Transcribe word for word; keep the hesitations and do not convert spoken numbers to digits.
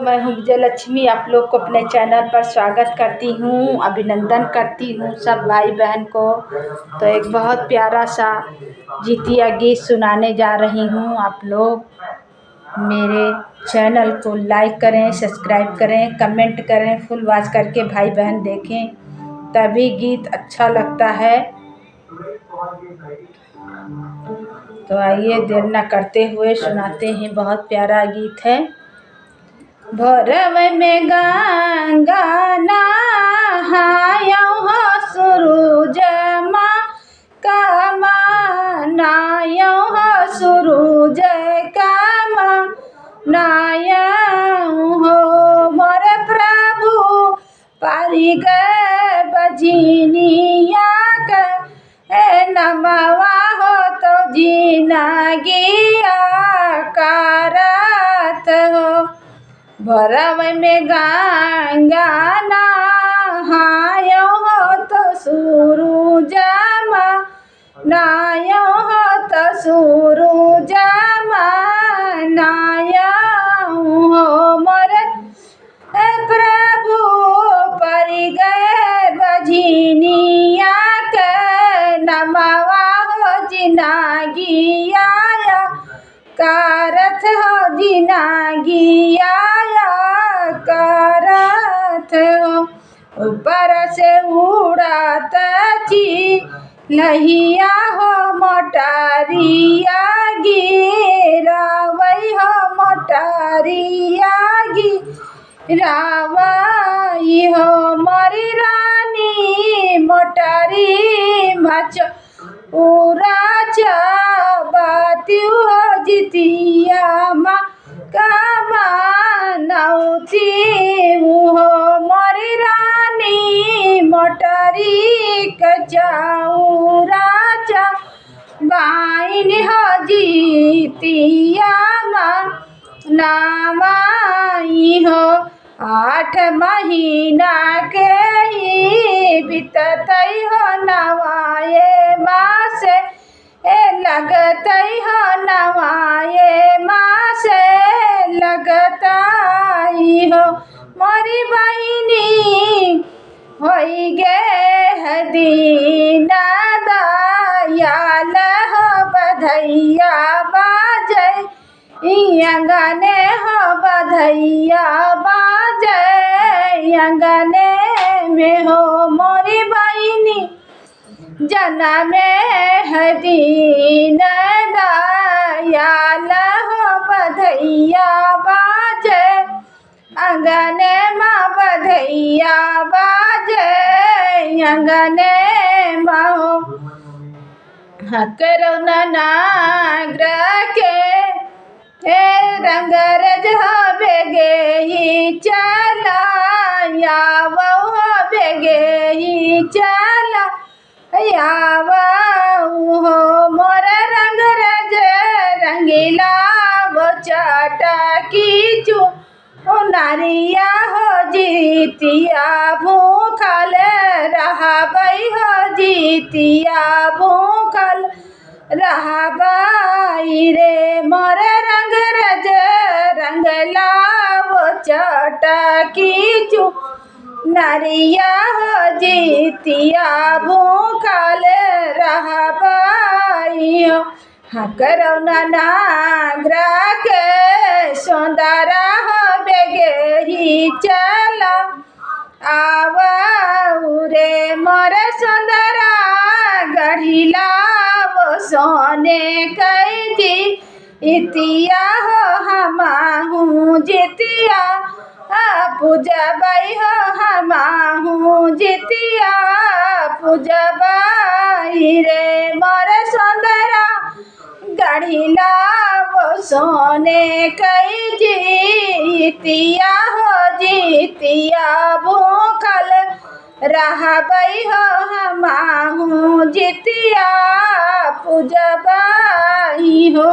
मैं हूँ विजयलक्ष्मी, आप लोग को अपने चैनल पर स्वागत करती हूँ, अभिनंदन करती हूँ सब भाई बहन को। तो एक बहुत प्यारा सा जितिया गीत सुनाने जा रही हूँ। आप लोग मेरे चैनल को लाइक करें, सब्सक्राइब करें, कमेंट करें, फुल वॉच करके भाई बहन देखें, तभी गीत अच्छा लगता है। तो आइए, देर न करते हुए सुनाते हैं, बहुत प्यारा गीत है। भोरवे में गंगा नहायौ हो, सूरज माँ का मनायौ हो, सूरज का मनायौ हो। मोर प्रभु परि गए बझिनिया के, ए नमवा हो तो जिनगिया कारत हो। भोरवे में गंगा नहायौ हो तो सूरज मनायौ हो, तो सूरज मनायौ हो। मोर ए प्रभु परि गए बझिनिया के, नमवा हो जिनगिया कारत हो, जिनगिया कारत हो। ऊपर से उड़त चिलहिया हो, मोटरिया गिरावै हो, मोटरिया गिरावै हो। मोरी रानी मोटरी मच उरा चाबतिउ हो, जितिया माँ का मनौतिउ हो। मोरी रानी मोटरी के चौरा चाबतिउ हो, जितिया माँ नमाई हो। आठ महीना के ही बीततै हो, नवाए मास ए लगतै हो, नवाए मास ए लगतै हो। मोरी बहिनी होई गे है दीन दयाल हो, बधैया बाजै ई अंगने हो, बधैया बाजै अंगने में हो। मोरी बहिनी जनमे है दीन दयाल हो, बधैया बाजै अंगने मा, बधैया बाजै अंगने मा हो। हकरौना नागर के ए रंगरज हो, बेगे ही चला, यावौ हो, बेगे ही चला, यावौ हो। मोर रंगरज रंगीला वो चटकी चू ओ नारिया हो, जितिया भूखल रहबै हो, जितिया भूखल रहबै रे। मोर रंगरज रंगला वो चटकी चू नारिया हो, जितिया भूखल रहबै हो। हकरौना नागरा के सोंदरा हो, बेगे ही चला आवौ रे मोर सोंदरा, गढ़िला वो सोने कै जितिया हो, हमाहूँ जितिया आ पूजबै हो, हमाहूँ जितिया पूजबै रे मोर सोंदरा, गढ़िला वो सोने कै जितिया हो, जितिया भूखल रहबै हो, हमाहूँ जितिया पूजबै हो।